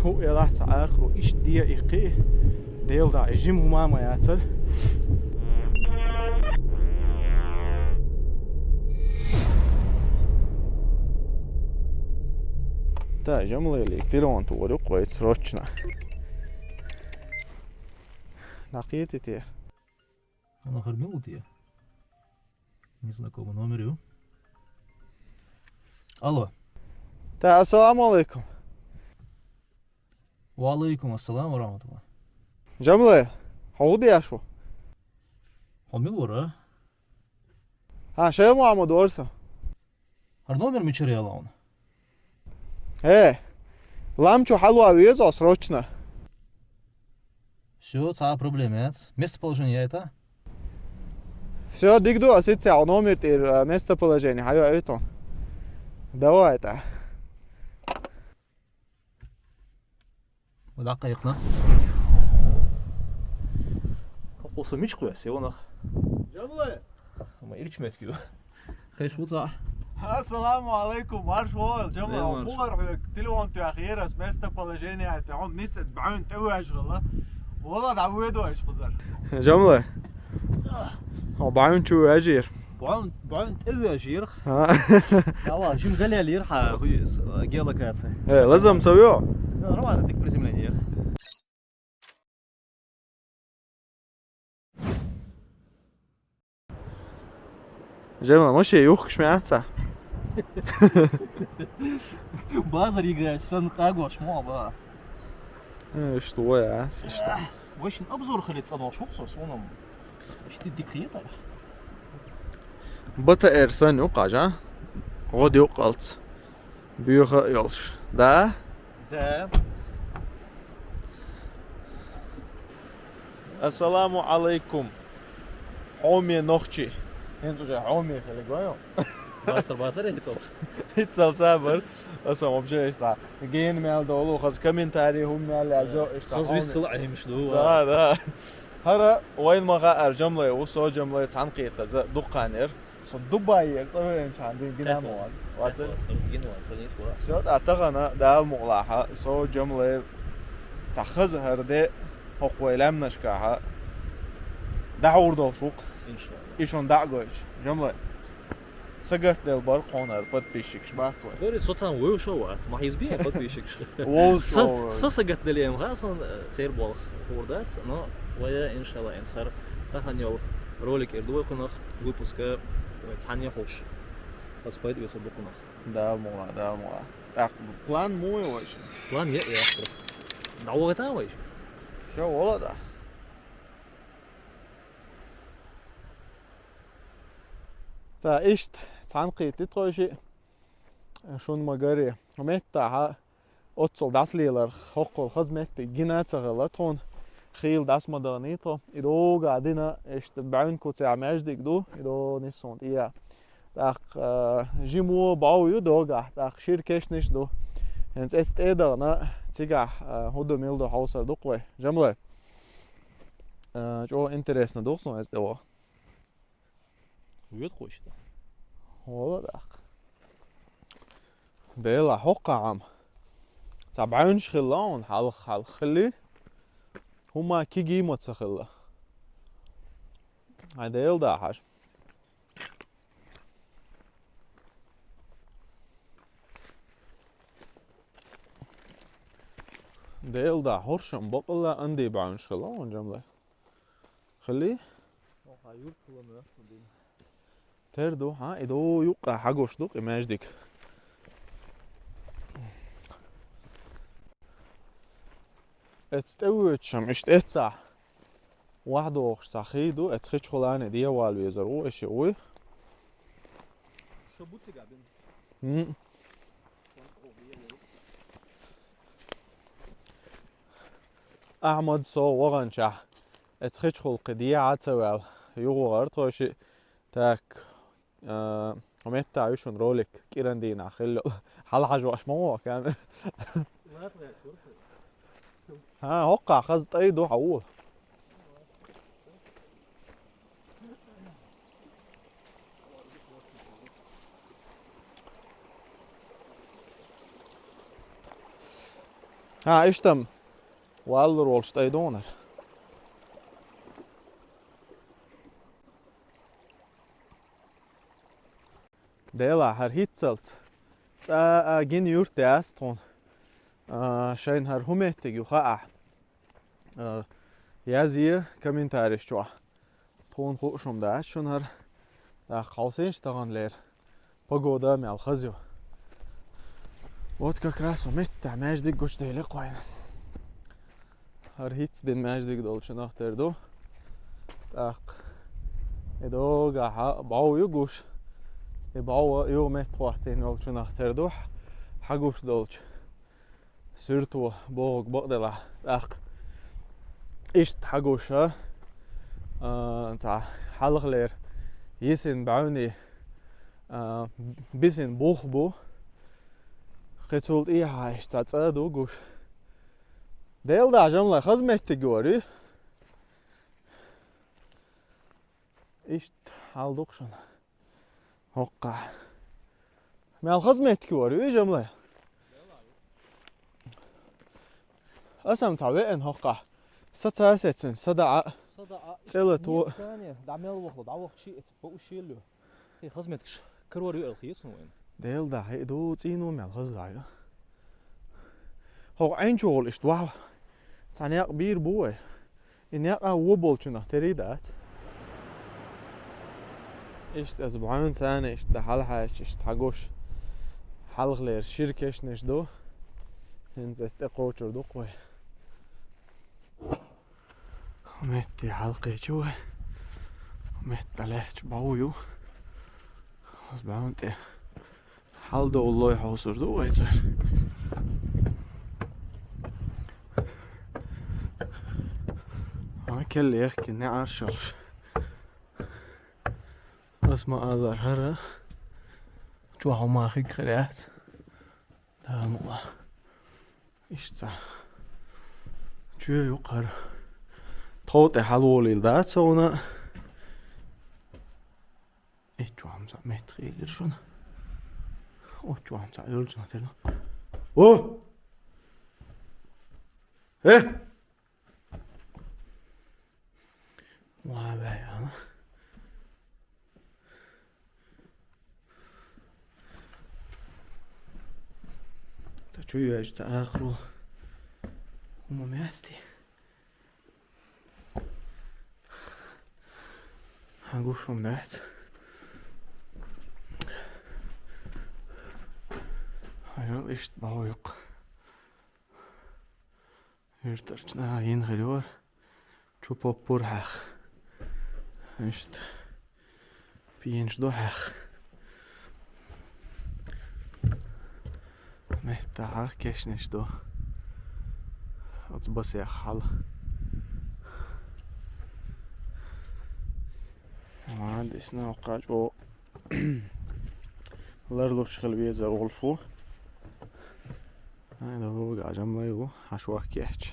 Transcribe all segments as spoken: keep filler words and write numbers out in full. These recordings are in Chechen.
ХӀу, элахь ца Ӏахаро, иштта де и кхиъ, Дела дӀа, и жима хӀума ма яцара. Та, Жамлелига телефон тохар ю-кх вай срочно. ДӀакхета те. Ана хар мила те? Незнакомый номер ю. Алло. Та, ассаламу алейкум. Ва алейкум ассалам ва рахматуллах. Жамле, хьо хӀу деш ву? Хьо мила вара? Хьа, Шайх Мухьаммад вара со. Хьар номер мичара яьлла хьуна? Э, лам чу хьалоха веза хьо срочно. Всё, цхьа а проблема яц. Местоположение яйта? Всё, дика ду, ас иццехь номер тӀера, а, местоположение хьайоуьйту. Давай тӀа. Ва дӀакхайкхина. Кху со мича кхоьссу, ванах? Жамле! Ма ирча меттиг ю. Хезаш ву цхьа. Ассаламу алейкум, марша вогӀийла, Жамле. Эй, марша. Хьуна хьоьга телефон тоьхна яра ас, местоположение яйта, хьуна нийсса бӀаьвна тӀе вежа хилла. Вала, дӀавоьду аша кхузара. Жамле. Хьо бӀаьвна чу вежа яра. БӀаьвна, бӀаьвна тӀе вежа яра. А. Ала, жима гал яьлла яра хьа, хӀу, с-, геолокация. Э, лазам ца вео? Да, нормально, дика приземление яра. Жамле, машен юхкуш ма яц хьа? Базар йигач, сан къагош мо ба. Э, что я, а, с-, что? Вай шун обзор хилийта цӀанвеш ву-кх со, суна-м иштта дика хетар. БТР санна ю-кх уж, а? ГӀо дуккхалц. Боьха а йолуш. Да? Да. Ассаламу алейкум. Хьоме нохчий. ХӀинца уже хьоме хилла гой. Бацар, бацар, хӀинцалц. ХӀинцалц а бар. Аса вообще иштта. Гена мел долу, хаза комментарий хӀума мел язо, иштта хаза хьоме. Вист хила Ӏемаш ду, да, ва. Да. ХӀара вайна ма хаъара Жамле ву, со Жамле цхьаьна кхетаза дуккха хан яра. Со Дубайера цӀа веанчхьана дина гина ма ван. Вацара? Гина ван, ца нийса вара. Всё, тӀа тахана, Дала мукъалахь, со Жамле цхьа хаза хӀара де хӀокху вай лаьмнашкахь дӀахьур долуш ву-кх. Иншалла. И шуна дӀа а гойтуш. Жамле. Сагатделла бара кхунара подписчикаш бац вай. Говорит, со царна вевзаш а вац, ма хьийзабе подписчикаш. Вовзаш а вац. Са сагатделла ма хаьа суна, э, церан болх хуур дац, но вай, иншалла, хӀинца хӀара тахана йолу ролик эр ду вай кхунах, выпуска вай цхьаьна хуш. Хаза пайда оьцур ду кхунах. Да, муха, да, муха. ТӀаккха план муха ю вайшин? План е, е, просто. ДӀавахийтахьа вайша? Всё, вала да. Ца, иштта, цхьаьна кхийтта тхойши, шуна ма-гарра, меттахьа, оццул дӀасалелар, хӀоккхул хаза меттиг гина а ца хилла тхуна, хийла дӀаса ма даханий тхо, и догӀа дина, иштта бӀаьвнан куцехь маьждиг ду, и догӀа нисса тӀера. ТӀаккха, а, жима бӀов ю догӀахь, тӀаккха шира кешнаш ду. ХӀинца эцу тӀе а дахана, цигахь, а, хӀун ду, мила ду хьовсур ду-кх вай. Жамле, а, чӀогӀа интересно ду-кх суна эцу тӀе ваха. Вуьйцу кху иштта. Вала даккха. Дела, хӀокхахь-м цхьа бӀаьвнаш хилла хьуна, хьалха, хьалха хилли, хӀума кигий ма ца хилла. Ай, Дела да хьажа. Дела да, хӀоршам бакъалла анди бӀаьвнаш хилла хьуна, Жамле. Хилли? Оха юрт хилла моьтту дина. Тера ду, хьа? И ду юккъа хьагуш ду-кх и маьждиг. Эцу тӀе воьдуш-м иштта эццахь вахдохуш цхьа хий ду, эцу хи чухула а дехьавала везар ву, и шиъ вуй. М. Ахьмад, со ваханчохь, эцу хи чухула кхин дехьа а ца ваьлла, юхавахара тхойшиъ, так, а, меттахь ю шуна ролик, кӀиран дийнахь хилла йолу. Хьалахьажош ма ву камера. ХӀан, хӀоккхахь хаза тӀай ду, хьан ву? ХӀа, иштта-м валлур волчу тӀай догӀунара. Делахь, хӀара хӀинццалц цкъа а гина юрт яц тхуна. А, шайна хӀара хӀун меттиг ю хаахь, а, язъе комментарийш чохь. Тхуна хууш хӀума дац шуна хӀара. ТӀаккха хьовсийша таханлера погода мел хаза ю. Вот как раз хӀун меттехь маьждиг гучудели кхойна. ХӀара хӀинцца дина маьждиг долчунах тера ду. ТӀаккха и догахь бӀов ю гуш. И бӀов а юха метта хӀоттийна йолчунах тера ду, хьагуш долчу суьрто бохург бакъделахь. ТӀаккха иштта хьагуш а, а, цхьа хьалхалера йисина бӀаьвний, а, бисина бух бу. Кхин цул тӀехьа иштта цхьа цӀа ду гуш. Делахь, Жамлай, хаза меттиг ю хӀара. Иштта хьал ду-кх шуна. ХӀокхахь. Мел хаза меттиг ю хӀара, Жамлай? Аса-м цхьа веана хӀокхахь. Са ца сецна, са даа. Са даа. ЦӀела то. Цане, дӀа мел вахло, дӀавахча шиъ эца, бу шиъ лу. Хаза меттигаш карор ю аьлла хета суна вайна. Делахь, хӀе ду, цӀийно мел хаза ю. ХӀокху Ӏин чу волу иштта вахь цхьа некъ бийр бу вай. И некъа вон болчунах тера дац. Иштта аса бӀаьвнийн царна иштта хьалахьаьжча, иштта хьагуш. Хьалхалера шира кешнаш ду. ХӀинца аса тӀекхочур ду-кх вай. Метте хьалакхечи вай. Метта лаьтташ бӀов ю. Аса бӀаьвнийн тӀе хьал довлалой хьовсур ду вай цара. Хьан келла яхкина неӀарш йолуш. Ас ма-аллара, хӀара чохь хӀума хиг хир яц. Дала мукъ лахь. Иштта. Чоь ю-кх хӀара. Тхов тӀе хьалаволийла дац хьуна. Иччохь хӀума цхьаъ метта хилира шуна. Оцчохь хӀума цхьаъ йолчунах тера ду. О! Э! Ва вай, ана. Ца чу йоьжу ца ахаро. ХӀума маьсти. Хьан гуш хӀума дац. Хьажал иштта бӀов ю-кх. Иртарчу наха йина хир йора. Чу поппур хьаьх. Иштта. Пенаш ду хьаьх. Меттахьа кешнаш ду. Оцу басех хьала. Ма, дисна хӀокхачо. Ларлуш хила везар волуш ву. Ай, да вовга Жамлай ву, хьаш ваккхеча.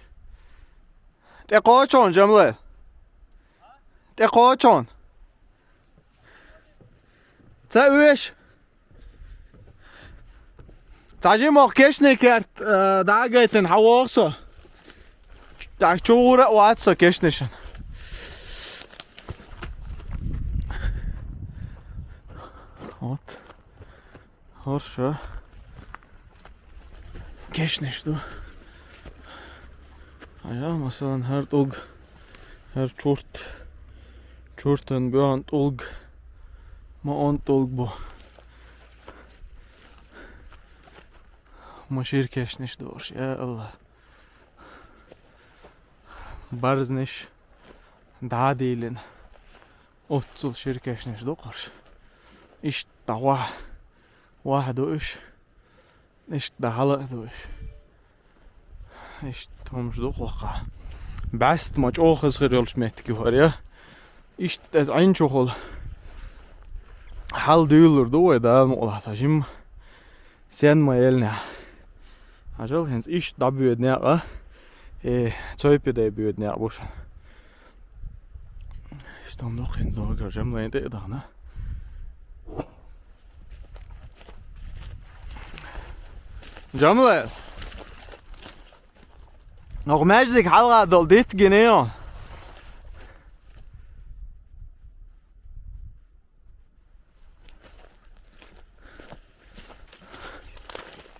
ТӀекхочун, Жамлай! ТӀекхочун! Ца уьш! Цхьа жимох кешний керт, э, дӀагайтина хьан воху со? Так, чу вура а вац со кешнишан. Вот. ХӀорша. Кешниш ду. Ая, масалан, хӀара тӀулг, хӀара чурт, чуртан боьгӀан тӀулг, ма он тӀулг бу. Ма шира кешниш дорш, я Алла. Барзниш дӀа а дийлина. Оццул шира кешнаш ду-кх уьш. Иштта дӀа ваха, ваха ду уьш. Иштта дӀа хьала а ду уьш. Иштта хӀумаш ду-кх воккха. БӀаьста ма чӀогӀа хаза хир йолуш меттиг ю хӀара, я. Иштта иза Ӏин чухула хьал дуьйлалур ду вай, Дала мукъ лахь, ца жимма. Сен ма елнехь. Хьажал хӀинца иштта дӀабоьду некъа, э, цойпидай боьду некъа бу шуна. Иштта хӀума ду-кх хӀинца догар Жамлайн тӀе а дахана. Жамлай! Оха маьждиг хьалха долу дитт гина йо.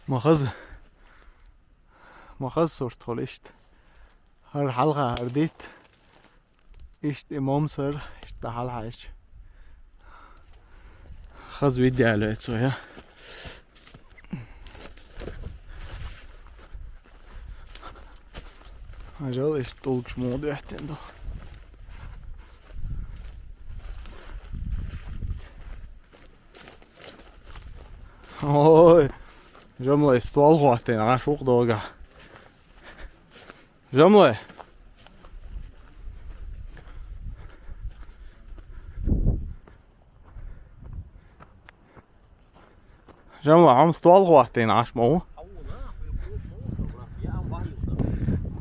Ма хаза, ма хаза сурт хуьлу иштта. ХӀара хьалха хӀара дитт. Иштта и момсар, иштта хьалхьаьжча. Хаза видео лоьцу я. Хьажал, иштта тӀулгаш муха доьттина ду. Ой, жамлай стол хӀоттийна, Ӏаш ву-кх догахь. Жамлай. Жамлай, хьо-м стол хӀоттийна Ӏаш ма ву?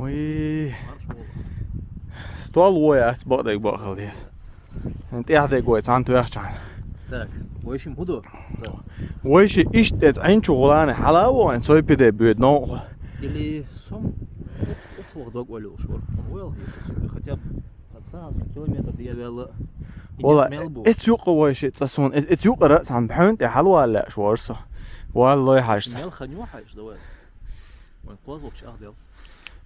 Уй. Стол вой ац бакъдерг бакъ хила деза. ТӀехь дерг вай цхьаьна тоьхчахьана. Так, вай шим хӀун до? Вайши иштта эца Ӏин чу гӀулана хьала а вогӀу, цой пиде боьду новкъа. Или сом эц, эц ваха дог олуш вара. Он вел хи, хотя бы цхьа сахьсан километр де вела. Вала, мел бу. Эц юкъа вайши цӀа суна, эц, эц юкъара а цхьана бахьана тӀе хьалавала лаьаш вара со. Вала лой хьажа сан. Мел хан ю хьажа, давай. Вайн кхозлагӀчу ахдел.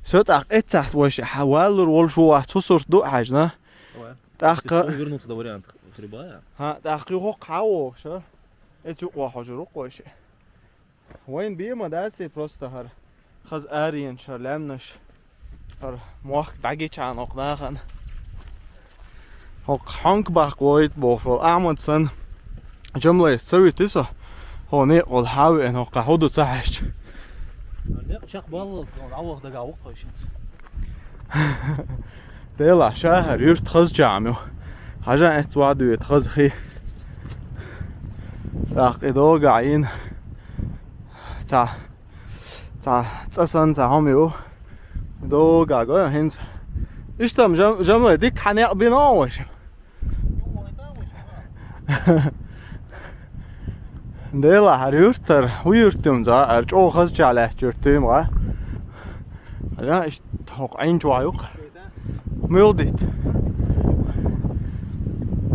Со тӀаккха эццахь вайши хьа валлур волуш ву вац, цу сурт ду а хьаьжна. Давай. ТӀаккха. Если что, вернуться до варианта. Грибая. ХӀа, тӀаккха юха хьа а вогӀуш, а? Эц юкъа вахьожур ву-кх вайши. Вайн бема дац и просто хӀара. Хаза аренаш, хӀара лаьмнаш. ХӀара мохк дӀагича хӀокху нахана. ХӀокху хьонка баккха войта бохуш волу Ахьмад санна. Жамлайс ца вити со. ХӀо некъ волу хьа а веана, хӀокху хьо ду ца хьаьжча. Некъ чекхбаллалц, хьо дӀаваха дагахь ву-кх вайшинца. Делахь, ша хӀара юрт хаза чам ю. Хьажа эццахь ваха дуьйта хаза хи. ТӀаккха и догахь йина. Цхьа, цхьа цӀа санна цхьа хӀума ю. Догахь го хӀинца. Иштта-м жам-, жамлай дика хьан некъ бина вайша. Делахь, хӀара юрт хӀара, хӀун юрт ю-м цхьа, хӀара чӀогӀа хазачохь лаьттачу юрт ю-м гӀа. Хьажа, иштта хӀокху Ӏин чохь ю-кх. Муьлдит.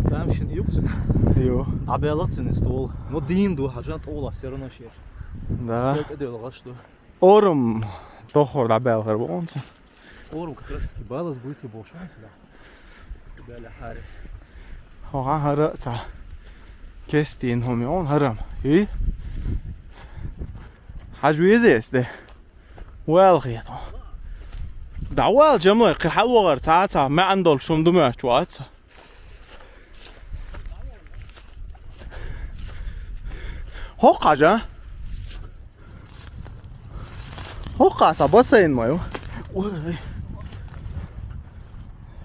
Тамашийна юкъа цуьнан. Ю. ДӀабаьлла цуьнан стол. Ну, дийна ду, хьажа, тӀулгаш всё равно шер. Да. Шел тӀедевлла гӀаш ду. Орам дохор дӀабаьлла хир бу онца. Орам как раз таки балас буйти бошан сюда. Баьлла хьари. ХӀокху хӀара а цхьа кестийна хӀума ю хӀара-м. И? Хьажа веза эс де? Вала хета. ДӀавала, жамлай, кхин хьалавахар цхьа а цхьа маьӀна долуш хӀума ду моьттуш вац. ХӀокху хьажа? ХӀокху цхьа бассейн ма ю. Ой.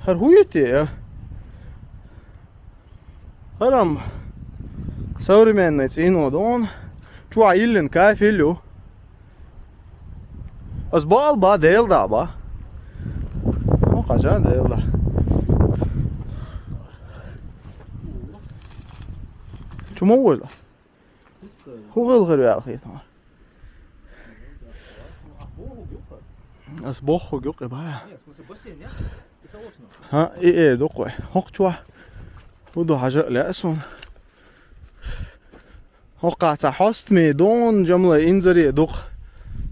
ХӀара хӀун ю те? ХӀара-м современный цӀийно ду хьуна. Чохь йиллина кафель ю. Ас бакъал ба, Делан да ба. ХӀо кхажа Делан да. Чу ма вуйла? ХӀун гӀилгӀар ваьлла хета хьуна? Ас боху юкъа ба. ХӀа, и, э, дукхой. ХӀокху чохь. ХӀун ду хьажа а лаьа суна. ХӀокху цхьа хьостаме дона, жамлай инзаре дукха.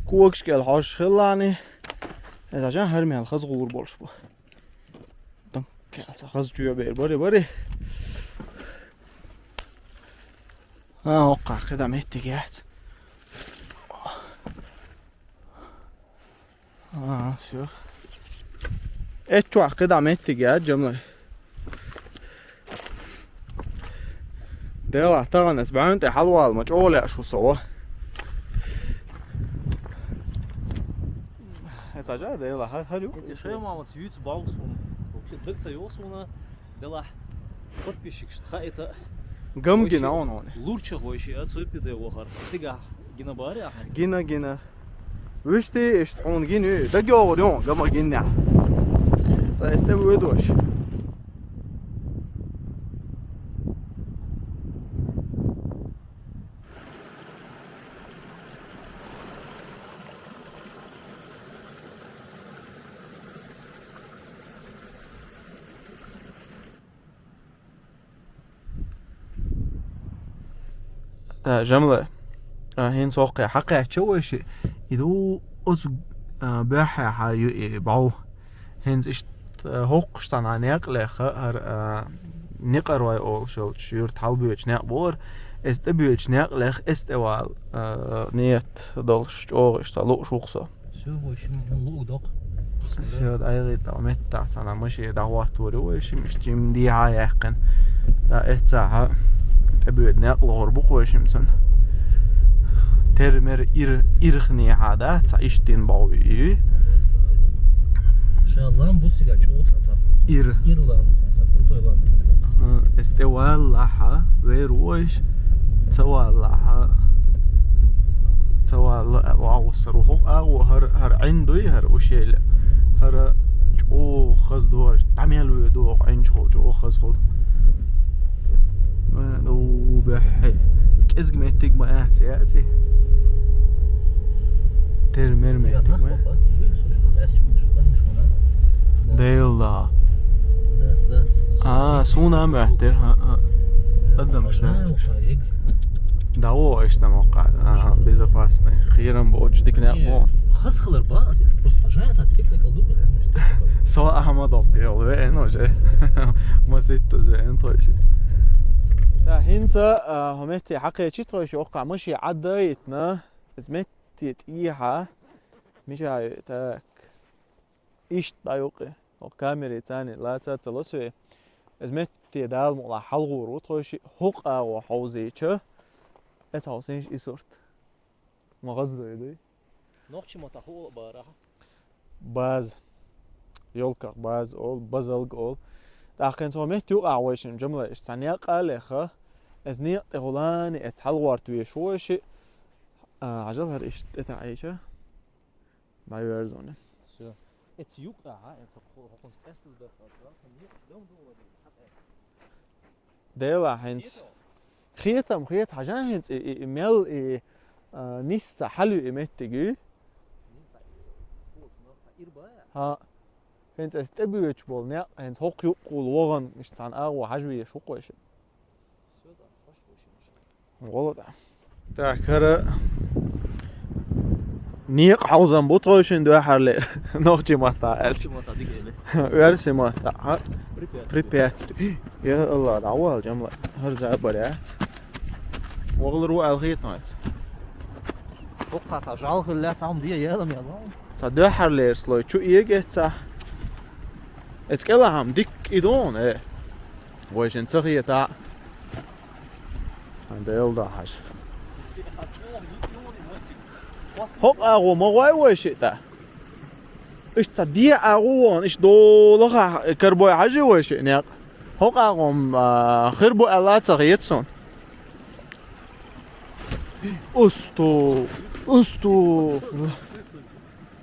Когаш кӀел хьожуш хиллани. Иза жан хӀара мел хаза гӀур болуш бу. Дан кӀел цхьа хаза чоь бер бари, бари. А, хӀокху кхидӀа меттиг яц. А, всё. Эт чохь кхидӀа меттиг яц, жамлай. Дела, тахана ас бӀаьвна тӀе хьалавала ма чӀогӀа лаьаш ву со ва. Эца жа, Дела, хӀа-, хӀара ю? Эца шайма мац юьц бал суна. Вообще даг ца йо суна. Делахь, подписчикаш хаита. Гам гина он он. Лурча гойши, а цойпи де вахар. Цигахь гина бари ахьа? Гина, гина. Вуьшти иштта хьуна гина ю. ДагайогӀур ю, гама гиннехь. Цайста вуьдуш. Жамле, хӀинца хӀокхе хьакхаьчча вайши, и ду оцу баьххьехьа ю и бӀов. ХӀинца иштта хӀокхуш цхьана некъ леха, хӀара Никъарой олуш йолчу юьрта хьалабоьдучу некъ бохура, иза тӀебоьдучу некъ леха, иза тӀе вала ният долуш чӀогӀа иштта лууш ву-кх со. Всё, вайшимма хӀун луъу доккху. Всё, дӀайгӀийтта, меттахь цхьана машен дӀахӀоттор ю вайшимма, иштта жимма дехьа яьккхина. ТӀаккха эццахьа тӀебоьду некъ лохур бу-кх вайшимма цунна. Тера-мера ир, ирхнехьа, да, цхьа иштта дина бӀов ю. Ша лам бу цига чӀогӀа цхьа ца. Ир. Ир лам цхьа ца, крутой лам. Иза тӀе валлахьа, вер ву вайша, ца валлахьа. Ца валла, вагӀуссар ву хӀокху агӀо, хӀара, хӀара Ӏин дуй, хӀара ушелла. ХӀара чӀогӀа хаза догӀуш, дӀа мел вуьй догӀу Ӏинчухула чӀогӀа хаза хуьлу. Ма, ду беххье. КӀезиг меттиг ма аьцци, яци. Тера-мера меттиг ма. Дела. Дац, дац. А, суна а моьттира, а, а. Адам шац. ДӀагӀо иштта моккха, а, безопасный. Кхерам боцуш дика некъ бу. Хасхалар баъ, просто ажа цхьа текникал ду. Со Ахьмад оккхе йолу веана уже. Маситтаза веана тхойши. Та, хӀинца, а, хӀо метте хьакхечи тхойши оккха маши Ӏадда а йитна. Иза метте тӀехьа. Миша, так. Иштта дӀаюкъи. Оха камери царни лаца ца лосуе. Иза метте Дала мукъалахь хьалгӀур ву тхойши, хӀокху агӀо хьовзийча, эца хьовсийша и сурт. Ма гӀазлой дуй? Нохчийн маттахь хӀуъа а бара ахьа? База. Ёлках база олу, базалга олу. ТӀаккха хӀинца хӀо метте юкъахь вайшимма жамлай иштта цхьа некъ а леха, иза некъ тӀе хӀулани эца хьалгӀорта веш ву вайши, а, хьажал хӀара иштта тӀе таӀийча. ДӀайоьрзуна. Всё. Эца юкъахьа, эца хӀо-, хӀокхунца къесталла дац, аса, аса, ниъ дам дугӀу, хьатӀе. Дела хӀинца. Хетам, хета, хьажа хӀинца и, и, и мел и, а, нисса хьалуьй и меттиг юй? ХӀа. ХӀинца эца тӀебоьдуш болу некъ, хӀинца хӀокху юккъехула вогӀан, иштта цхьана агӀо хьажа везаш ву-кх вайши. Всё, да, хӀош бу ши машина. ГӀоло тӀе. Так, хӀара некъ хьовзам бу тхойшинна дуьххьарлера. Нохчийн маттахь аьлча. Нохчийн маттахь дика эли. Оьрсийн маттахь, хьа? Препятствие. Препятствие. Я АллахӀ, дӀавала, жамла. ХӀара забар яц. ВогӀалур ву аьлла хетахь. ХӀокху цхьа жал хилла, цхьа хӀума де, ялам яла. Цхьа дуьххьарлера слой чу эгецахь. Эца кӀелахьама дикка и дона, э. Вайшинна ца хета. Ан Дела да хьажа. ХӀокху агӀо ма гӀой вайши тӀа. Иштта де агӀо вон, иштта долахь карабой хьажи вайши некъ. ХӀокху агӀо, а, хир бу аьлла ца хета суна. Усто, усто.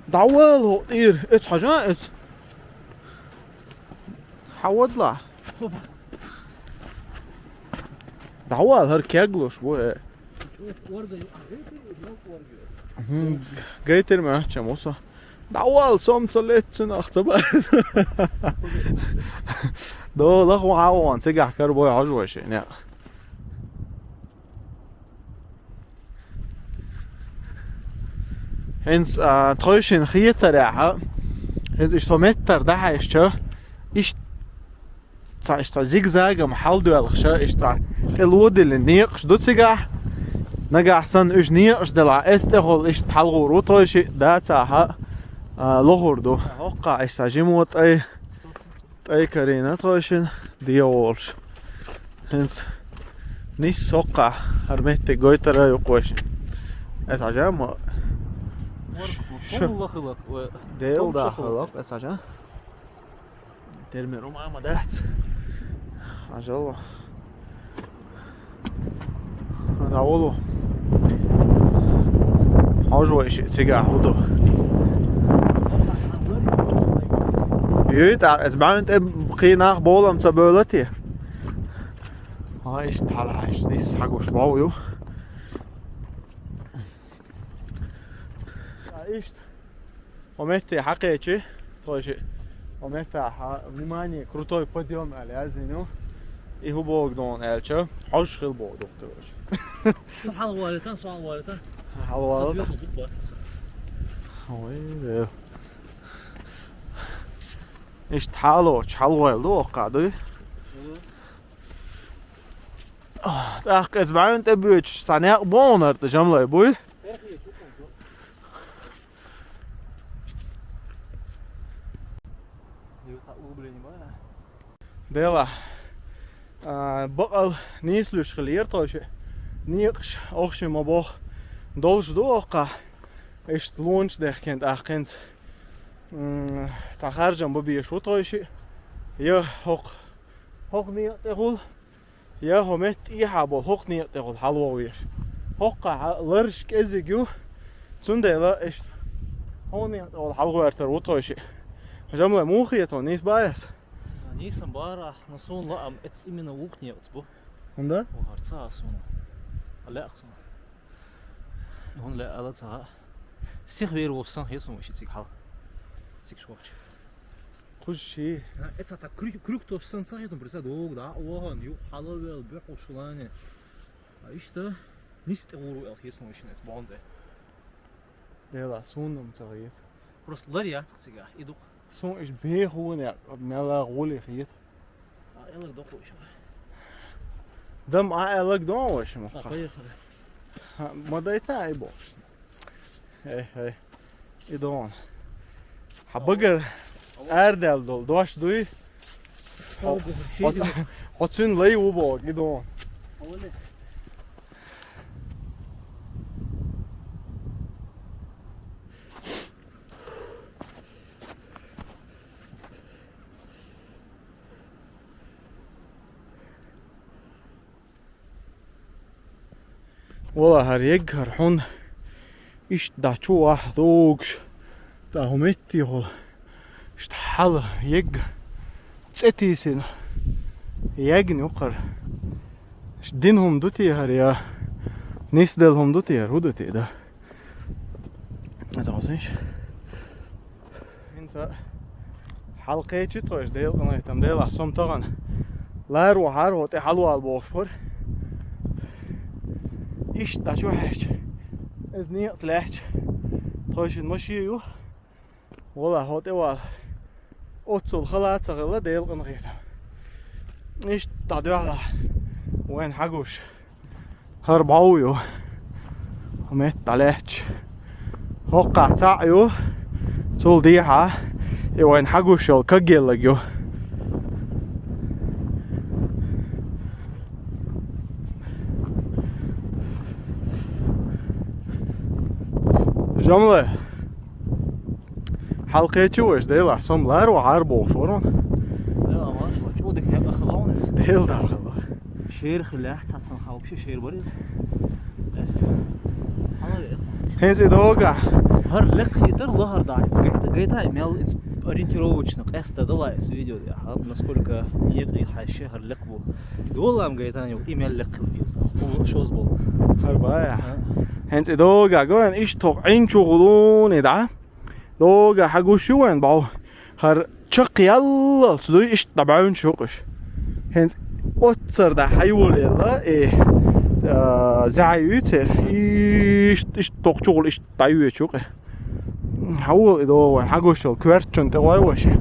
ДӀавала хӀокху тӀера, эца хьажа эца. Хьан вадла? ДӀавала, хӀара кеглуш бу, э. ХӀун, гайтира ма ахча муса. ДӀавала, сом ца леццуна, ах ца бар. Дола хӀун хьан вон, цигахь карабой хьожа вайши, не. ХӀинца, а, тхойшинна хетарехьа, хӀинца иштта хӀо меттара дахьаьшча, иштта цхьа, иштта цхьа зигзагом хьалдоьлхуша, иштта цхьа тӀе лодиллина некъаш ду цигахь, нагахь санна уьш некъаш делахь, эца тӀехула иштта хьалгӀур ву тхойши, дацахьа, а, лохур ду. ХӀокхахь иштта цхьа жимо тӀай. ТӀай карийна тхойшинна, дегӀ волуш. ХӀинца нисса хӀокхахь, хӀара меттиг гойтара а ю-кх вайшинна. Эца хьажа ма. Шу. Дела да хилакх, эца хьажа. Термер ума ма дац. Хьажал. ДӀаволу. Хьожа вайши цигахь хӀу ду. Юй, тӀаккха эца бӀаьвна тӀе кхин нах болам ца бевлла те? Ай, иштта хьалахьаьжча, нисса хьагуш бов ю. Ай, иштта. ХӀо метте хьакхечи, тхойши. ХӀо меттахь, внимание, крутой подъём аьлла яздина ю. И хӀун боху дона аьлча, хьожуш хила боху дукха, короче. Со хьалавалийтан, со хьалавалийтан. Хьалавалийтан? Со бехал буква аса. Ой, Дела. Иштта хьалочу, хьалаваьлла ду оккха, дуй? Мгм. А, тӀаккха иза бӀаьвна тӀе боьдуш, цхьа некъ боху хӀара тӀе, Жамлай, буй? Дела, а, бакъал нийслуьйш хилира тхойшиъ. Некъаш охший ма боху. Долуш ду оккха. Иштта лонаш дехкина тӀаккха хӀинца. М, цхьа харжам бан безаш ву тхойшиъ. Я хӀокху, хӀокху некъа тӀехула, я хӀокху метта тӀехьа болу хӀокху некъа тӀехула хьалаван везаш. ХӀоккхахь лараш кӀезиг ю, цундела иштта хӀокху некъа тӀехула хьалагӀертар ву тхойшиъ. Жамлай, муха хета хьуна, нийса бац аса? Нийса бара, но суна лаам эцу именно вукху некъаца бу. ХӀунда? Вахар ца а суна. Лаьа суна. ХӀунда лаьа ала ца а. Сиха вер волуш санна хета суна вайшиъ цига хьала. Цига шохча. Кхуза ши. А, эца ца крю-, крюк тош санна ца хетун, представь, догу, да, охан, юха хьалавел, бухьуш лане. А иштта, нис тӀе гӀур ву аьлла хета суна вайшиъ эца богӀун тӀе. Дела, суна-м ца хета. Просто лар яц цига, и дукха. Суна иш бехуна, мела гӀули хета. А, элаг докху иш. Дам а элаг дон вайшиъ ма. А, поехали. Ха, ма дайта ай бохуш. Эй, эй. И дон. Хьан багара арадаьлла долу дош дуй? Хьо, хьо, хьо цуьнан лай ву боху, и дон. Вала хӀара егга хӀара хьун иштта дӀа чу вахь догуш, тӀаккха хӀу меттехула иштта хьала егга цӀе тийсина ягна юкхара. Иштта дина хӀума ду те хӀара я нисделла хӀума ду те хӀара, хӀу ду те да? Аса хьо сенаш? ХӀинца хьалакхечи тхойша, Делан къинхетам, Делахь, со-м тахана ларо хьара хӀо тӀе хьалавала бохуш вара. Иштта дӀа чу хьаьжча, иза некъаца лаьттача, тхойшинна машен ю. Вала хӀо тӀе вала. Оццул хала а ца хилла, Делан къинхетам. Иштта дӀадоьхьа вайна хьагуш. ХӀара бӀов ю. Метта дӀалаьтташ. ХӀоккхахь цхьаъ ю. Цул дехьа и вайна хьагуш йолу кагъеллаг ю. Жамле. Хьалакхечи вайша, Делахь, со-м ларо хьара бохуш вара ван. Дела, машалла, чӀогӀа дика некъ хилла ван иза. Дела дахала. Шер хилла, цацан хьа вообще шер бара иза. Эс. ХӀинца и догахь. ХӀара лекха хетар лахара да. Иза гайта, гайта, мел иза ориентировочно, къаьста дала иза видео, я, хьа, насколько некъий хьаьши хӀара лекха бу. Долам гайтан ю, и мел лекха хила беза. Хьула шоз болу. ХӀара бая. А. ХӀинца и догахь гойн, иштта хӀокху Ӏин чу гӀулуни да. Догахь хьагуш ю вайн бӀов. ХӀара чаккхе яллалц дуй, иштта дӀабаьвнаш ю-кх уьш. ХӀинца оццар дӀа хьайолаелла, э, а, зӀе ю церан. Иштта, иштта тохчухула иштта дӀайоьчу-кх. Хьавола и догӀу вайн, хьагуш йолу коьртачунна тӀе гӀой ваша.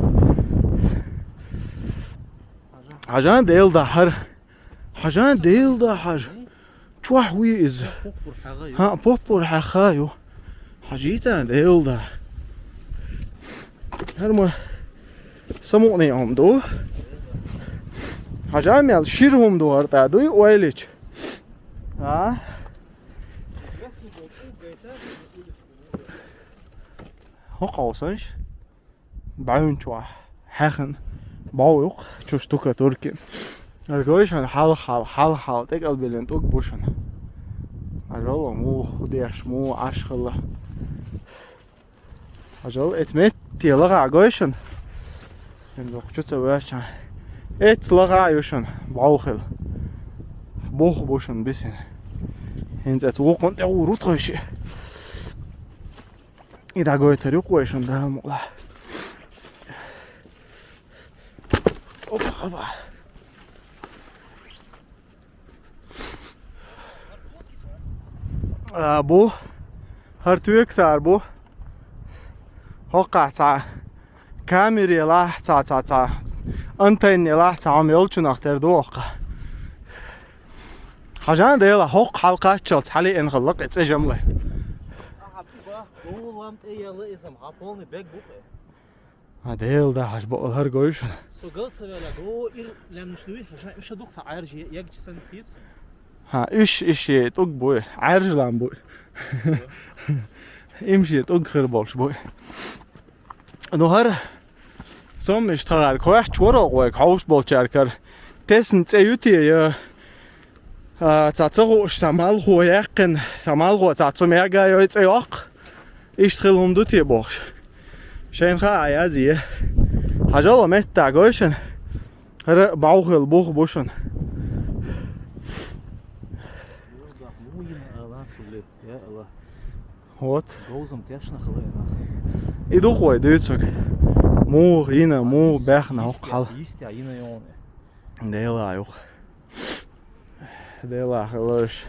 Хьажан Дела дахьара. Хьажан Дела да хьажа. Чохь вуй иза? Поппур хьагӀа ю. ХӀаъ, поппур хьаьхха ю. Хьажийта Дела да. ХӀара ма самукъане хӀума ду. Хьажа мел шира хӀума ду хӀара тӀа дуй, ойлича. А? ХӀокху хьовсанаш? БӀаьвнаш чохь хьаьхна бӀов ю-кх, чу штукатуркина. Аш гой шуна хьалха-хьалха, хьалха-хьалха тӀекӀалбиллина тӀулг бу шуна. Аш валла муха деш, муха Ӏаш хилла. Аш валла эца метте лаха гой шуна. ХӀинца воккха чу ца ваьшча. Эца лаха ю шуна, бӀов хила. Бух бу шуна бисина. ХӀинца эца вукхунна тӀе гӀур ву тхойшиъ. И дӀагойтар ю-кх вай шуна, Дала мукълахь. Опа, опа. А, бу. ХӀара токсар бу. ХӀокхахь цхьа камера елахь, цхьа, цхьа, цхьа антенна елахь, цхьа хӀума йолчунах тера ду хӀокхахь. Хьажал, Дела, хӀокху хьалакхаччалц хьалеана хилла-кх и цӀе, Жамлай. Ахьа, бах, долам тӀе яла иза, хьан полный бег бу-кх. А, Дела, да, хьажа бакъал хӀара гой шуна. Со гал ца ваьлла, до ир лаьмнаш дуй, хьажа, уьш а ду-кх цхьа Ӏаьржа, ягча санна хеташ. ХӀан, уьш, уьш е тӀулг буй, Ӏаьржа лам буй. Имаш е тӀулг хир болуш буй. Ну, хӀара сом иштта хӀара кхоьхьуш вара оха вайга хьовш болчаьрга хӀара. Тесна цӀе ю те, я, а, цхьа ца хууш, цхьа малхо яьккхина, цхьа малхо цхьа цу мега йой цӀе йоккху. Иштта хила хӀума ду те бохуш. Шайна хаа язъе. Хьажал, меттахь гой шуна. ХӀара бӀов хила бух бу шуна. Вот. Говзам тешна хила и нах. И ду-кх вай дуьйцург. Муха йина, муха баьхна хӀокху хьала. Йистехь йина йогӀу. Дела ю-кх. Дела хила уьш.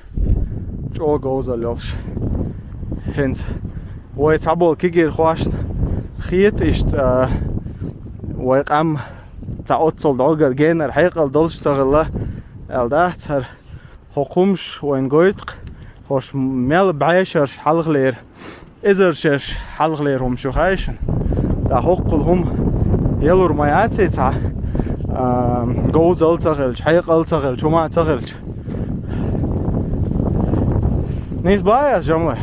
ЧӀогӀа говзалла йолуш. ХӀинца вай цхьаболу кегийрхошна хета иштта, а, вай къам цхьа оццул дӀогара генара хьекъал долуш ца хилла аьлла дац хӀара. ХӀокху хӀумаш вайна гойту-кх, хӀорш мел бӀешераш хьалхалера, эзар шераш хьалхалера хӀумаш ю хаий шуна. ТӀаккха хӀоккхул хӀума ялур ма яций цхьа, а, говзалла ца хилча, хьекъал ца хилча, хӀума ца хилча. Нийса баьхьа ас, Жамлай?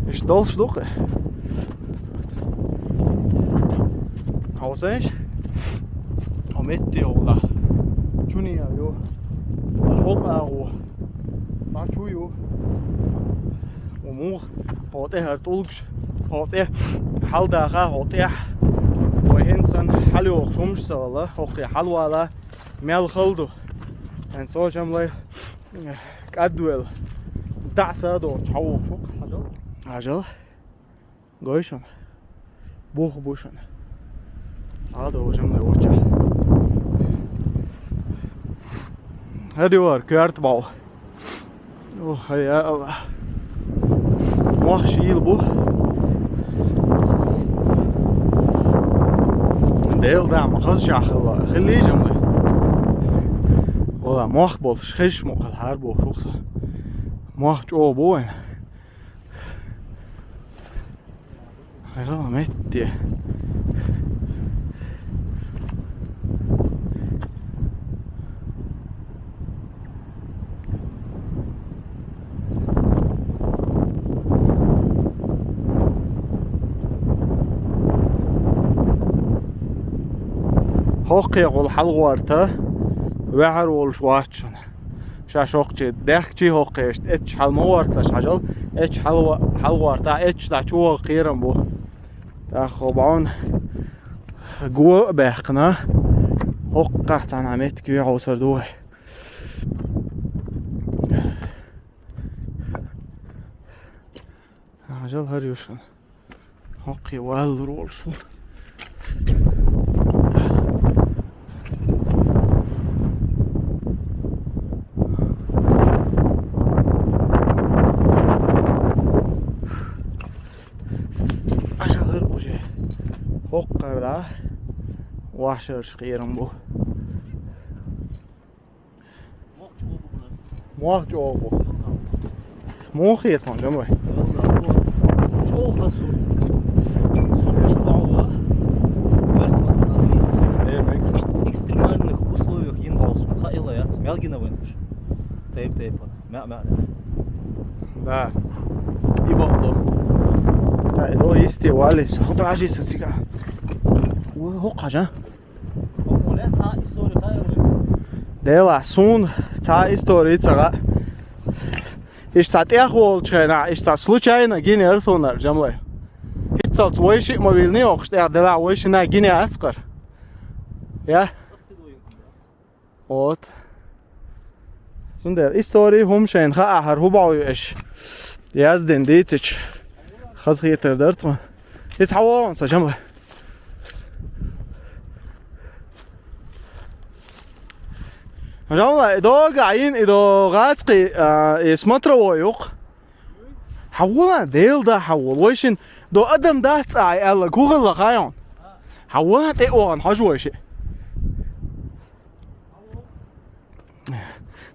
Иштта долуш ду-кх. Хьовсийша? Хьо метте йолу. Чуьнан ю. Хьо агӀо. Ма чу ю. Хьо муха? Хьо тӀе хӀара тӀулгаш. Хьо тӀе хьалдаха, хьо тӀехь. Вай хӀинца санна хьалайохуш хӀумаш ца хилла, хӀокхе хьалавала мел хала ду. ХӀинца со, Жамлай, кӀадвелла. ДӀа а са а дохучу хьавогӀуш ву-кх. Хьажал. Хьажал. Гой шуна. Бух бу шуна. Ада, Жамлай, воча. ХӀара ю хӀара коьрта бӀов. О, хьай, я АллахӀ. Мох шийла бу. Дела, да, ма хаза шахалла. Хилий, Жамлай? Вала, мох болуш, хезаш ма хала хӀара бохуш ву-кх со. Мох чӀогӀа бу вайн. Хьайрала метте. ХӀокхе гӀула хьалгӀорта ваьхьар волуш вац шуна. Ша шоккхачий, дехкачий хӀокхе иштта эцча хьала ма гӀорталаш хьажал, эцча хьала, хьала гӀорта, эцча дӀа чу ваха кхерам бу. ТӀаккха хӀо бӀаьвна го а баьккхина, хӀокхахь цхьана меттиг юьхьа хьовсур ду вай. Хьажал, хӀара ю шуна. ХӀокхе валлур волуш ву. Хьажал, хӀара уже хӀокхара да вахьшарш кхерам бу. Мох чӀогӀа бу. Муха хета хьуна, Жамлай? ЧӀогӀа хаза зур. Зур чу ваха. Барс ма хана. Э, мегаш. Экстремальных условиях йина бӀов ма хаийла яц. Мел гина вайн уьш. Тайп-тайпана. Мя, мя, мя. Да. И бакъду. Да, и до исти валис. ХӀун ду хьажи со цига? О, хӀокху хьажа. Дела, суна цхьа истори ца хаьа. Иштта цхьа тӀех волчу хенахь, иштта цхьа случайно гина яра суна, Жамлай. ХӀинццалц вай шиъ ма вилний окхуш тӀех, делахь вай шина гина яц кхара. Я? Вот. Цундела истори хӀума шайна хаахьара хӀун бӀов ю аша яздина дийцича, хазахетар дара тхуна. Иза хьан вогӀун сан, Жамлай? Жамла, и дога, ин, и до гацкъи, а, и смотровой юкъ. Хьавола, Дела да хьавола. Вайшин до адам дац цӀа ай аьлла, кугъалла хайон. Хьавола, тӀе охан, хьажа вайши.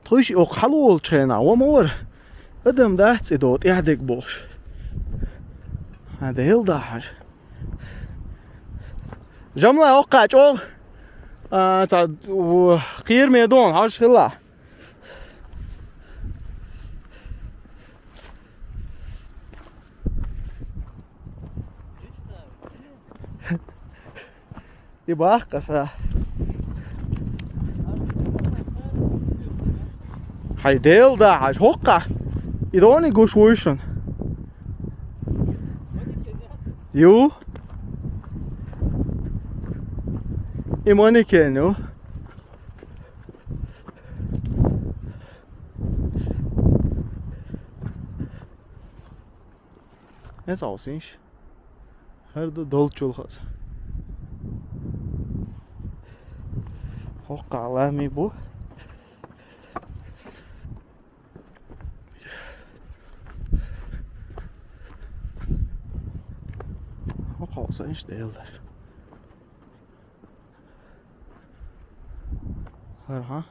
Тхойши окъ хьалолчу хенахь, ва ма вара. Адам дац и до, тӀаьхьа дерг бохуш. Хьан Дела да хьажа. Жамла, оккха чӀогӀа, а, ца, у, кхераме дон, хьажа хилла. И баккха са. Хьай Дела да хьажа, хӀоккха. И дони гуш вуй шуна. Ю? И манекен ю? Эс авсинш. ХӀара ду долчул хаза. ХӀоккха лами бу. ХӀоккха хаза инш делаш. ХӀара, хьа?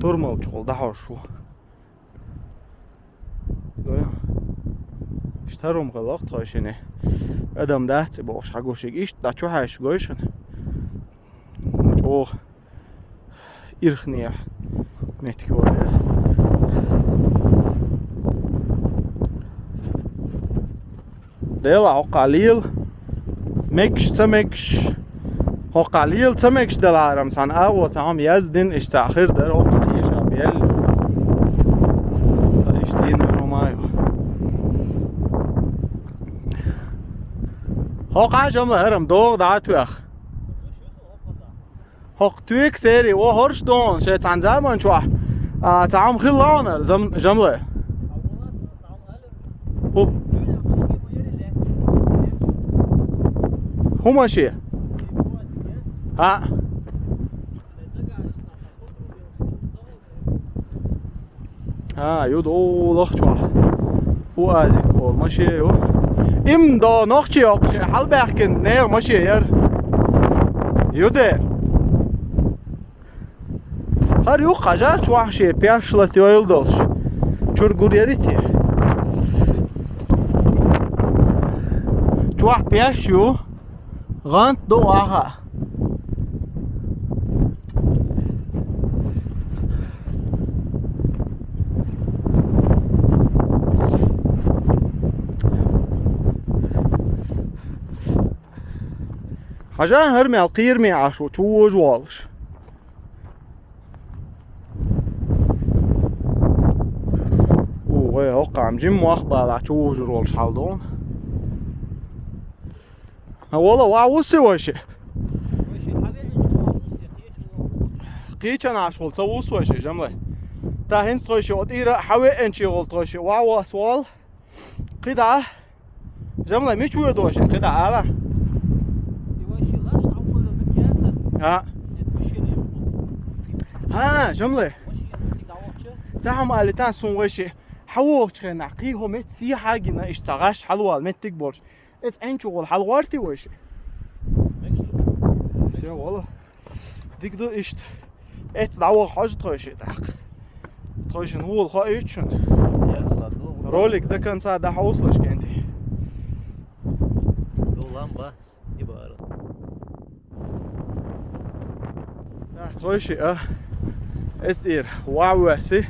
Турмалчухула дӀахьош ву. Гой. Иштта хӀара хӀума хилла тхойшинна. Адам дац и бохуш хьагушиг. Иштта дӀа чу хьаьжча гой шуна. ЧӀогӀа ирхнехь меттиг вара. Дела, хӀоккха лела, мегаш, ца мегаш, хӀоккха лела, ца мегаш делахьара-м цхьана агӀо цхьа хӀума яздина, иштта цхьа хир дара, хӀоккха еша белла. Ткъа иштта дийна хӀума ю. ХӀоккха жамла хӀара-м догӀу дӀа а тоьхна. ХӀокху туьйка сери, о, хӀорш догӀун, шайн цхьана заман чохь, а, цхьа хӀума хилла хьуна, зам-, жамле. ХӀу-, хӀума шен? А. А, ю ду лахчохь. УАЗик олу машен ю. Им до нохчи йоккхуш, хьалбаьхкина нехан машен яра. Ю де. ХӀара юккъа хьажа чохь шен пеш лата йойла долуш. Чуьра гур яри те? Чохь пеш ю. ГӀант ду аха. Хьажа хӀара мел кхераме Ӏаш ву, чу вожа волуш. У, вай, хӀоккхам жимма мох балахь чу вужур волуш хьал ду. Ха, вола, ва вуси вайши? Кхечан Ӏаш волу ца вус вайши, жамлай. Та хӀинца тхойши, о тӀера хьавеанчи волу тхойши, ва вас вол. КхидӀа. Жамлай, мича воьду вайши? КхидӀа ала. А. А, жамлай. Ца хьама али тан сун вайши. ХьавогӀучу хенахь, кхин хӀо мет сехьа а гина, иштта гӀаш хьалавала меттиг болуш. Эца Ӏин чу гӀол хьалагӀорти вайши? Все, вала. Дика ду иштта. Эца дӀаваха хьожа тхойши тӀаккха. Тхойшин вула хоуьйту шуна. Ролик до конца дӀахьовсалаш кӀентий. Долам бац, и бара. Тхойши, а, эс тӀера ван веси,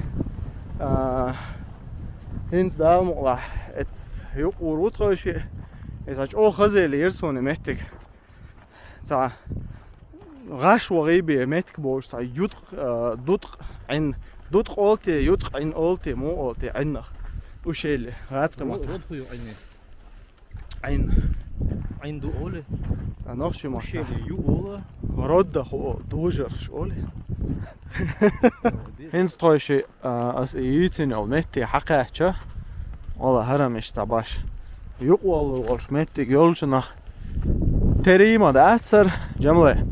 а, хӀинца Дала мукъалахь, эц юкъур ву тхойши, иза чӀогӀа хазели йира суна меттиг. Ца гӀаш вагӀий бе меттиг бовш, ца юткъ, а, дуткъ Ӏин, дуткъ олти, юткъ Ӏин олти, му олти, Ӏиннах. Ушели, гӀацкъа мата. Род хӀу ю Ӏинни? Ӏин. Ӏин ду оли? А нохчи ма. Ушели ю ола? Родда ху о, дужарш оли. ХӀинца тхойши, а, ас и йийцина йолу метте хьакхаьчча, ола хӀарамиш ца баш. Юкъа воллур волуш меттиг йолчунах. Терийма дацар, жамле.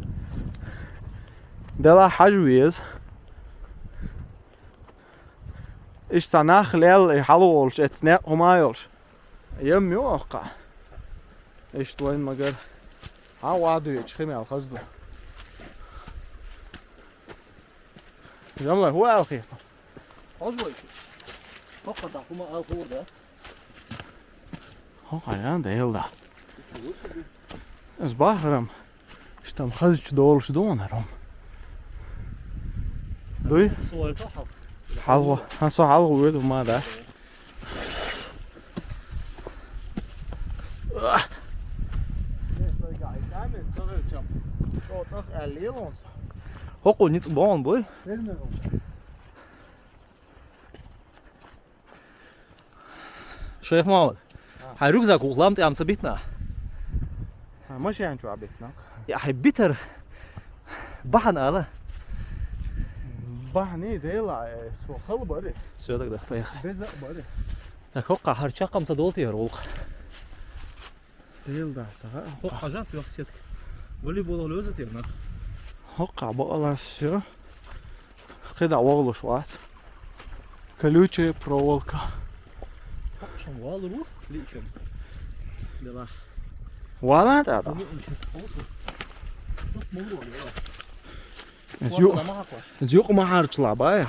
Дела хьажа веза. Иштта нах лел, и хьалволуш, эцна некъ хӀума йолуш. Ям ю оккха. Иштта вайн магар. Хьан ваду ечу хи мел хаза ду. Ямла, хӀу аьлла хета? Хьожа вай шу? Хьо кхата хӀума аьлла хуур дац? Хьо кхайна да, ел да. Ас бахарам. Штам хазачу долуш донарам. Дуй? Сой тахал. ХьалгӀа. Ха, со хьалгӀа вуьду ма да. ХӀокху ницкъ богӀун буй? Шайх Мухаммад, хьан рюкзак вукху лам тӀе ца битна? Хьан машен чу а битна? Я хьай битар бахьана ала. Бахьана дела, э, со хала бари. Всё, тогда поехали. Беза бари. Так, хӀокха хӀара чаккхам ца долу тера гӀуллакх. Дела дац, ага. ХӀокха хьажа тӀехь сетка. Волейбол лоза тера нах. ХӀокха бакъалас всё. КхидӀа вогӀлуш вац. Колючая проволока. Шун валуру, личем. Делахь. Вала тӀада. Зю-, зюкъ ма харчла бая.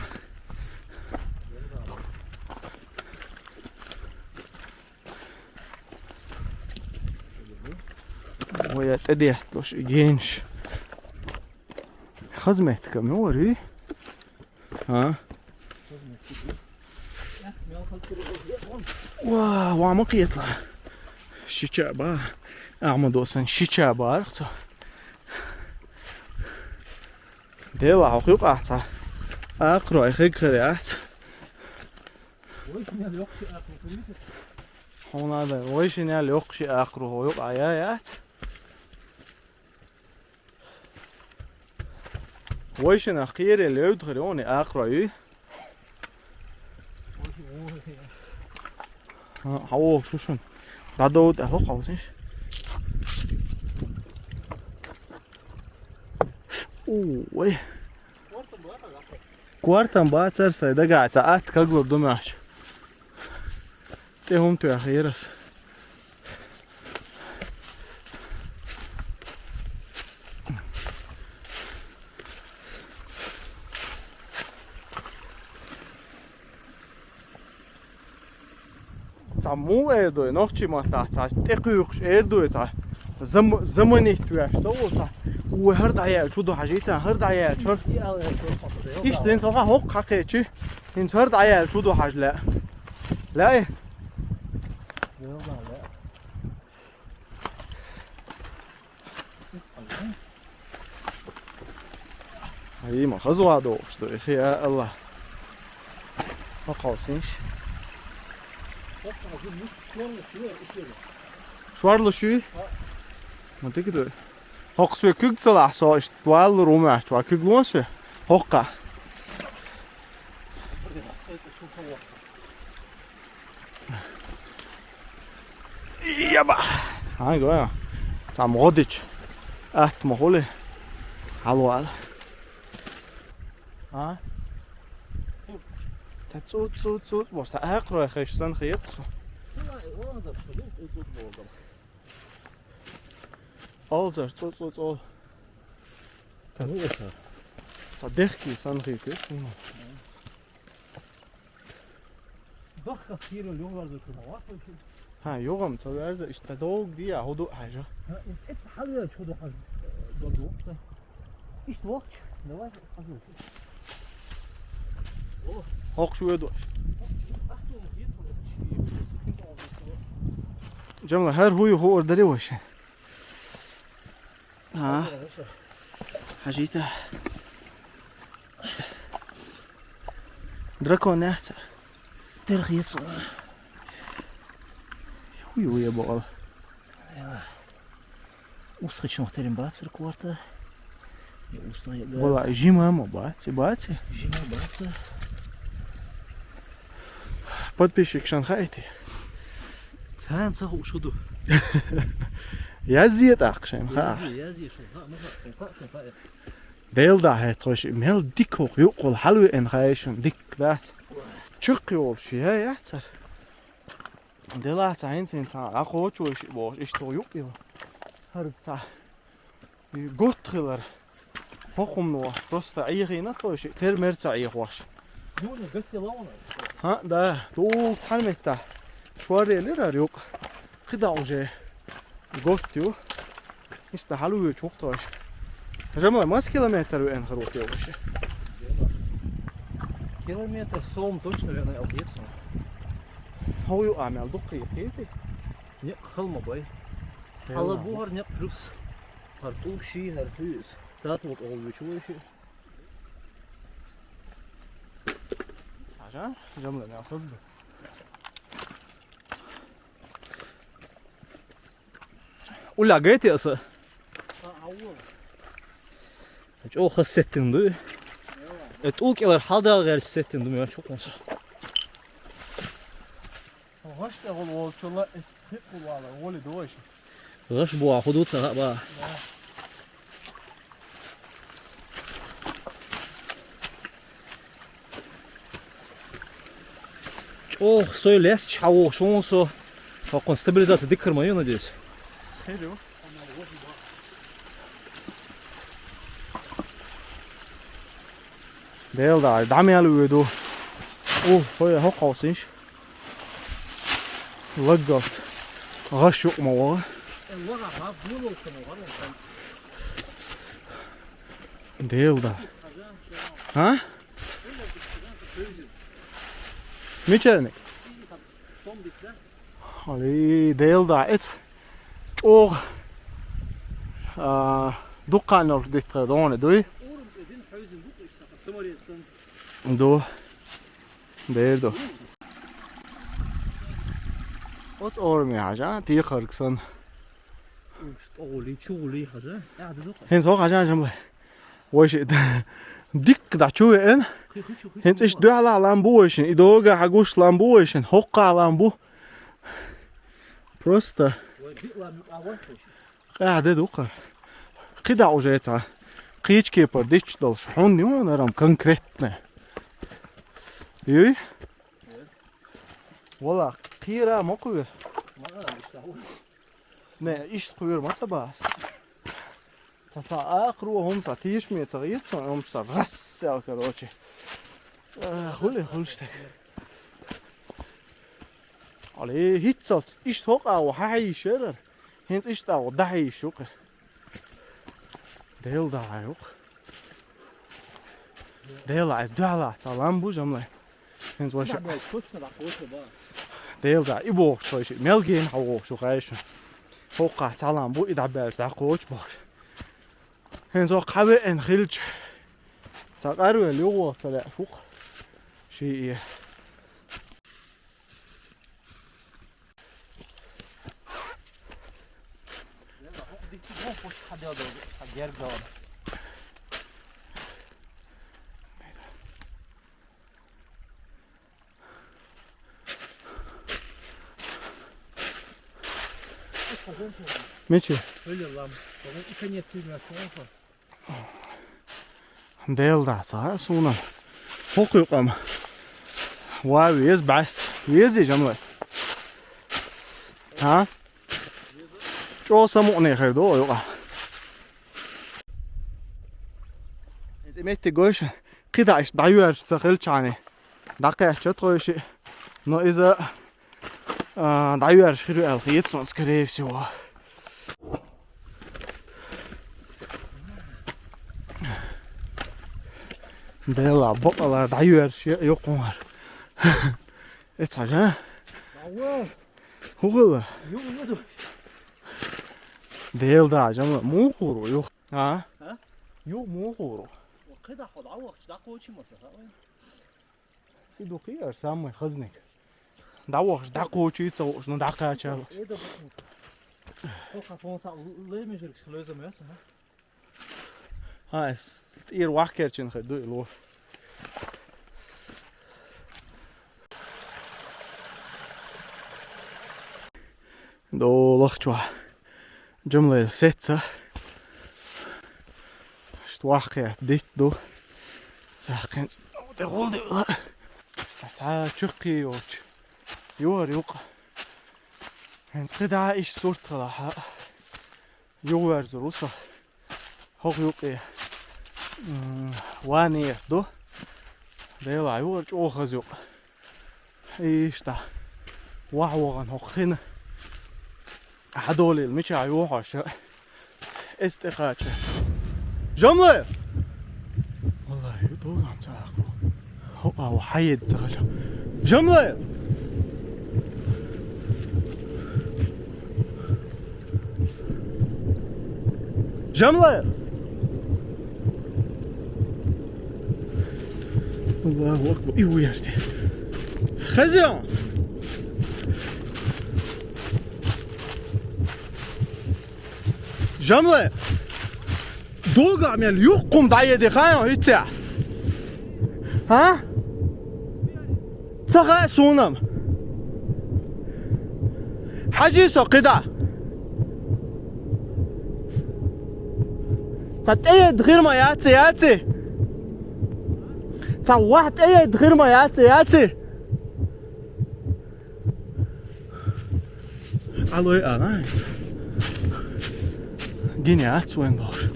Ой, я тӀедехталуш и генаш. Хазметтика муьлхарий? А? Ва, ва ма кхетла. Шича ба. Ахмадо сан шича барх цо. Дела хьох юкъахь ца. Акхрой хиг хир яц. Хьуна да, вай шинел йоккхуши акхру хьо юкъа я яц. Вайшинах кхере левдхари оне акхрой. Хьаво шушун. ДӀадовда хӀокхалсинш. Ой. Кортам бацар сай, дагахь ца атта каглур ду моьхча. ТӀе хӀума тоьхира ас. Цхьа муха эр дуй, нохчий маттахь цхьа тӀекхуьйхуш эр дуй цхьа. Зам-, заманит веш со ву цхьа. Ву хӀара дӀаяьлла чу ду хьажийта, хӀара дӀаяьлла чу. Иштта дин со хьан хӀокху хьакхечи. ХӀинца хӀара дӀаяьлла чу ду хьажа лаьа. Лаьа? Ай, ма хаза ван дохуш ду, эхи, я Аллах. Ма кхалсинш. Шорлуш ю? Ма дика ду. ХӀокху соь куьг ца лахь со, иштта валлур ву моьтту, ва куьг лон соь? ХӀокха. Яба! Хьан гой? Цхьа ма гӀодича. Атта ма хули. Хьалвала. А? Ца цу, цу, цу, бошта акхрой хеш сан хетта со. Алзаш цу, цу, цу. Та ну это. Ца дехки сан хетта. Бахка хиро лёгар за кума вахту. Ха, йогам ца верза, иштта дог дия, худу хьажа. Эц хьалла чуду хьажа. Дог дог ца. Иштта вахч. Давай хьажа. ХӀокху шу веду. Джамла, хӀара хӀу ю хӀу ордари ваша. А? Хьажийта. Дракон яц. Терхьец. Уй, уй, я богал. Устхачун терим бацар кварта. Вала, жима ма баци, баци. Жима баца. Подписчик шан хаити. Цан ца ху шуду. Я зиет ахшен, ха. Я зи, я зи, шун ха, ма ха, шун ха, шун ха. Дела да хӀетахой ши, мел дика хӀокху юкъахула хьалавеана хаьий шуна, дика дац. Чакх йолуш я яцара. Делахь ца хӀинца хӀинца дӀакхочу вай ши бохуш, иштта хӀокху юкъ йо. ХӀара ца. И готта хилар. ХӀокхумно просто Ӏехийна тхой ши, тера мер ца Ӏехош. Юна гатте лауна. ХӀа, да, дулу цхьана метта. Шоррелира хӀара юкъ. КхидӀа уже готта ю. Иштта хьалавоьдуш ву-кх тхойша. Жамалай, маса километр веана хир ву те ваша? Километр сом точно веана аьлла хета суна. ХӀокху юкъа мел дукха кхетий? Некъ хала ма бай. Хьала бу хӀара некъ плюс. ХӀара тӀулг ший, хӀара хьуьйсу. Датул тӀе гӀо вуьйчу вай ши. Хьажа, Жамалай, мел хаза ду. Уля гайти аса? Сан чӀогӀа хаза сеттина ду. Э, тӀулг кӀелара хьалдала гӀерташ сеттина ду, мел чу кхунса. ГӀаш тӀехула волчула, э, хиккхула вала, воли дойша. ГӀаш бу а, хӀу ду ца хаьа ба. Да. ЧӀогӀа сой лаьцча хьан вохуш ву со. ХӀокхун стабилизация дика хир ма ю, надеюсь. Хир ю. Дела да, дӀа мел вуьйду. У, хӀой, хӀокху хьовсийша. Лаггалц. ГӀаш юкъа ма вогӀу. Дела да. А? Мичарник? Али, Дела да, эца чӀогӀа, а, дуккханнарш диттара доне дуй? Ду. Дер ду. Оцу ораме хьажа, текхарг санна. Уьш тӀогӀулий, чугӀулий хьажа. ХӀинца хӀокху хьажа, Жамалай. Вай ши дикка дӀа чу веана. ХӀинца иштта дуьхьала лам бу вайшин. И дога хьан гуш лам бу вайшин. ХӀокху лам бу. Просто. Къаьхьа де ду-кх хӀара. КхидӀа уже цхьа кхечу кепара дичча долуш хьунна ю хьуна хӀара-м конкретно. Юй? Вала, кхера ма кхоьру. Не, иштта кхоьру ма ца бац. Ца, ца, акхаро хӀума ца тешаме ца гӀийца сан, хӀумаш ца расс аьлла, короче. А, хуьлий, хуьлуш стаг. Али, хӀинццалц иштта хӀокху агӀо хьан хьийзаш яра? ХӀинца иштта агӀо дӀахьийзаш ю-кх. Дела дӀахьа ю-кх. Дела, айс дуьхьала цхьа лам бу, Жамалай. ХӀинца ваша. Дела дӀа, и бохуш тхойша, мел гена хьан вохуш ву хаьий шуна. ХӀокхахь цхьа лам бу, и дӀабаьлча дӀакхочу бохуш. ХӀинца хӀокху хьан веана хилча, цхьа къарвелла юхаволу ца лаьа шух. Ший э. Мичи? Дела дац, а, суна. ХӀокху юкъа-м. Ва, веза бӀаьста. Везий, Жамалай? А? ЧӀогӀа самукъане хир ду юкъа. Иза меттиг гойша, кхидӀа иштта дӀайоьрзуш ца хилчхьана. ДӀакхаьчча тхойши, но иза, а, дӀайоьрзуш хир ю аьлла хета суна, скорее всего. Дела, бакъала дӀайоьрзуш я, йоккхунхьара. Эцхьажа? Ава. ХӀу хила? Ю, ю, ю. Дела да, жама, муха хӀур ву, юха? А? А? Ю, муха хӀур ву? КхидӀа хьо дӀавахча, дӀакхочий ма ца хаьа вайн? И ду кхиар самый хазник. ДӀавахаш, дӀакхочий ца вахаш, ну дӀакхача вахаш. Э, да бакъонца. Хьо кхапонца лемежиргаш хилеза мес, а? А, эс тӀера вахкерчина хир ду и ло. Долахчо. Жамлел сеца. Вахкхет дитт ду. Вахкхенц де гул де ла. Ца чукхи йоч. Юар юк. Хенц кида иш сурт хала ха. Юар зуруса. Хог юк. Вани ду. Дела юар чохаз юк. Иштта. Ваъ вогӀан хӀокхина. Хьадолийла мичахь юхьоша. Эс тӀекхача. Жамле! Валлахи, догам ца аху. ХӀоъа ва хьаед ца хача. Жамле! Жамле! Аллаху акбар. И уярди. Хазион. Жамле. Дога мел юхкум даеди хайон хитя. Ха? Ца хаа сунам. Хьажи со кида. Ца тӀеед хир ма яци, яци. Ца вахь тӀеед хир ма яци, яци. Алой алайнц. Гине ац вайн бохш.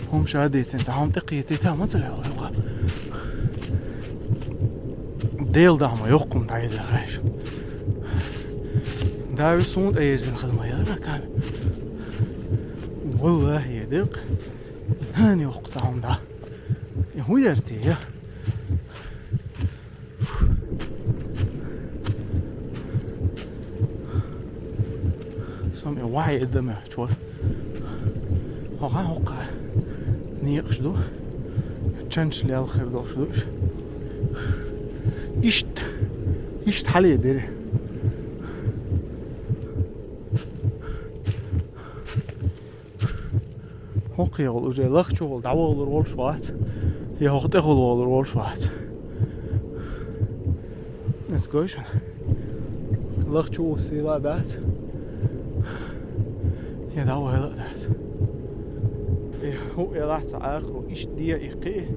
Хом шадицин, ца хом тӀекхийти, та ма ца лева, юкъа. Дел дахма йохкум тайда хайш. Дави сун тӀаерзин хилма яра ками. Валлахи, дерк. Хани йохк ца хом да. Хуярти, я. Сом я вай эдаме чур. Хога хога. Ниекъш ду. Чанч лел хир долш ду. Ишт. Ишт хали дери. ХӀокхуьйгӀул уже лахчугӀул дӀаволур волуш вац, я хӀокху тӀехула волур волуш вац. Эс гой шуна. Лахчу сила дац. Я дӀавайла а дац. И хӀу элахь ца Ӏахару ишт де и кхи.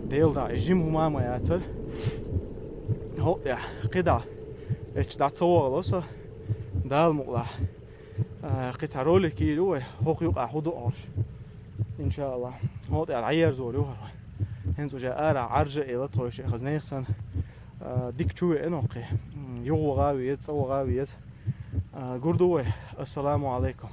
Дел дӀа и жим хӀума ма яцар. ХӀокъ я кхидӀа. Эч дӀа ца вогӀало со. Дала мукълахь. А, кхин цхьа ролик йийр ю вай, хӀокху юкъа хӀу ду Ӏаш. Иншааллах. ХӀокху тӀехь дӀаерзор ю хӀара вай. ХӀинца уже ара Ӏаржа эла тхойша хаза нехан санна. А, дика чу веана хӀокху. М, юха вагӀа веза, цӀа вагӀа веза. А, гур ду вай. Ассаламу алайкум.